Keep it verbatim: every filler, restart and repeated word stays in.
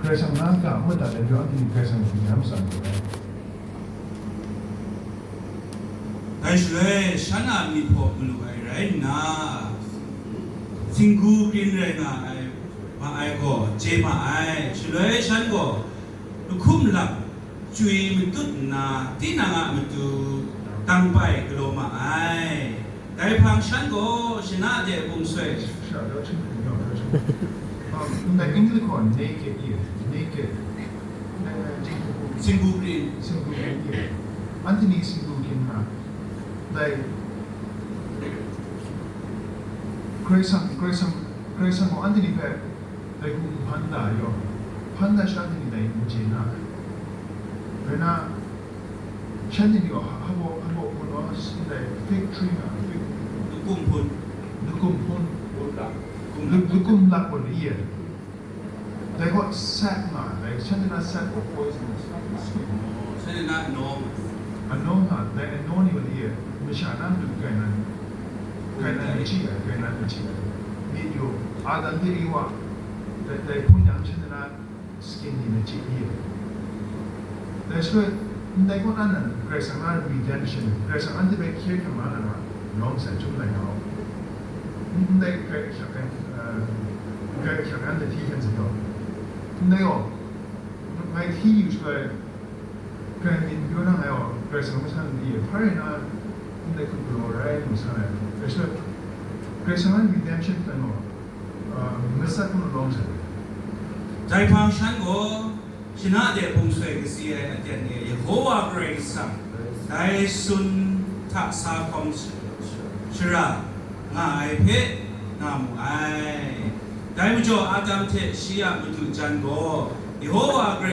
Karai Kasang na ga ngut dat ai, yawng anhte ni Karai Kasang hpyi na matsan gaw ai. Dai shaloi, shan a myit hpaw malu ai rai nna, singgu krin rai nga ai, ma ai gaw chye ma ai. Shaloi shan gaw lahkum lap chywi matut nna, tinang a matu dang bai galaw ma ai. Dai hpang shan gaw shana de bung soi. Um, in the English called naked ear, naked. Singgu krin. Singgu krin ear. Anthony singgu krin na. Dai Karai Kasang, Karai Kasang, Karai Kasang gaw Anthony hpe dai hku n hpan da yaw, hpan da sha Anthony dai n chye na. Rai na, shanhte ni gaw hpa, hpa, hpa hpun gaw, ndai fig tree na, fig, Lukum hpun. Lukum hpun. Lukum lak. Lu-, lukum lak gaw li e. Dai gaw sat nga, dai shanhte na sat gaw poisonous. Shanhte na anaw. Anaw nga, dai anaw ni gaw li e. Masha na matu kai na, kai na machyi ai, kai na machyi ai. Myit yu, Adam hte Ewa, dai, dai hpun yang shanhte na skin ni na chye i ai. Dai shaloi, ndai kaw na nan, Karai Kasang na redemption, Karai Kasang anhte hpe hkye hkrang la na ra, lawm sai chyum lai nga u. Ndai Karai Kasang, eh, Karai Kasang anhte hti hkyen sa taw. Ndai gaw, ngai hti yu shaloi, Karai myit n pyaw na ngai gaw, Karai Kasang hpe san n di ai. Hpa rai na, ndai hku galaw rai lu sa ai. Dai shaloi, Karai Kasang a redemption plan gaw, ah, matsat hkrum lawm sai. Dai hpang shan gaw, shana de bung soi kasi ai aten e, Yehowa Karai Kasang, dai sun hta sa hkawm shara nga ai hpe nga mu ai. Dai majaw Adam hte shi a madu jan gaw, Yehowa Karai